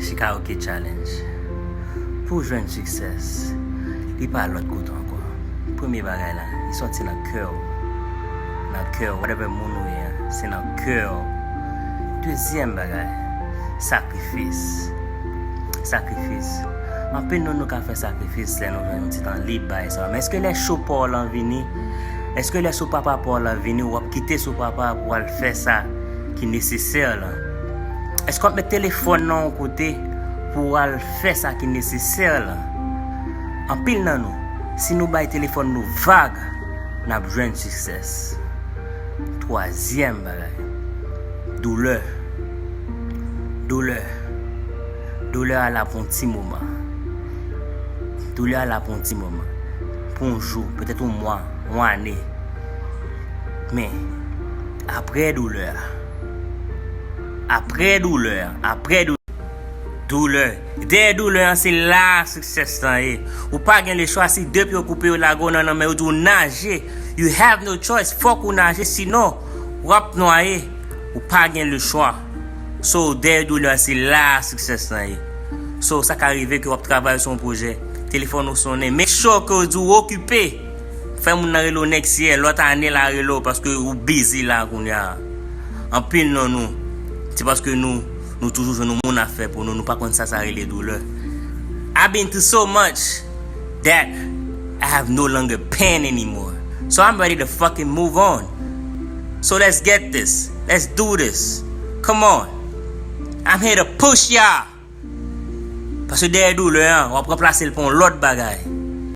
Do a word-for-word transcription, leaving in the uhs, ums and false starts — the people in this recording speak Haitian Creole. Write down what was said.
Chicago Kid Challenge. Pou w jwenn success, li pa lòt kote ankò. Premye bagay la, li sòti nan kè w. Nan kè w, whatever moun ou ye a, se nan kè w. Dezyèm bagay, sakrifis. Sakrifis. Anpil nan nou ka fè sakrifis lè nou jwenn yon ti tan lib bagay sa. Men èske lè sou pa w lan vini, èske lè sou papa pa w lan vini, w ap kite sou papa pou w al fè sa ki nesesè lan? Èske w ap met telefòn nan yon kote pou w al fè sa ki nesesè lan? Anpil nan nou, si nou bay telefòn nou vag, n ap jwenn success. Twazyèm bagay, doulè. Doulè. Doulè a la pou yon ti moman. Doulè a la pou yon ti moman. Pou yon jou, petèt yon mwa, yon ane. Men, apre doulè a, apre doulè a, apre doulè, doulè, dèyè doulè an, se la a success lan ye. Ou pa gen lechwa, si de pye w koupe, yo lage w nan lanmè, yo di w naje. You have no choice, fòk ou naje, sinon w ap nwaye. Ou pa gen lechwa. So, dèyè doulè a, se la a success lan ye. So, sa ka rive ke w ap travay sou yon pwojè, telefòn ou sonnen. Make sure ke w di w okipe. Fè moun nan rele w next year, lòt ane l a rele w paske ou busy la kounye a. Anpil nan nou, se paske nou, nou toujou jwenn yon moun ap fè pou nou, nou pa konn sa sa rele doulè. I've been through so much that I have no longer pain anymore. So I'm ready to fucking move on. So let's get this. Let's do this. Come on. I'm here to push y'all. Paske dèyè doulè an, w ap ranplase l pa yon lòt bagay.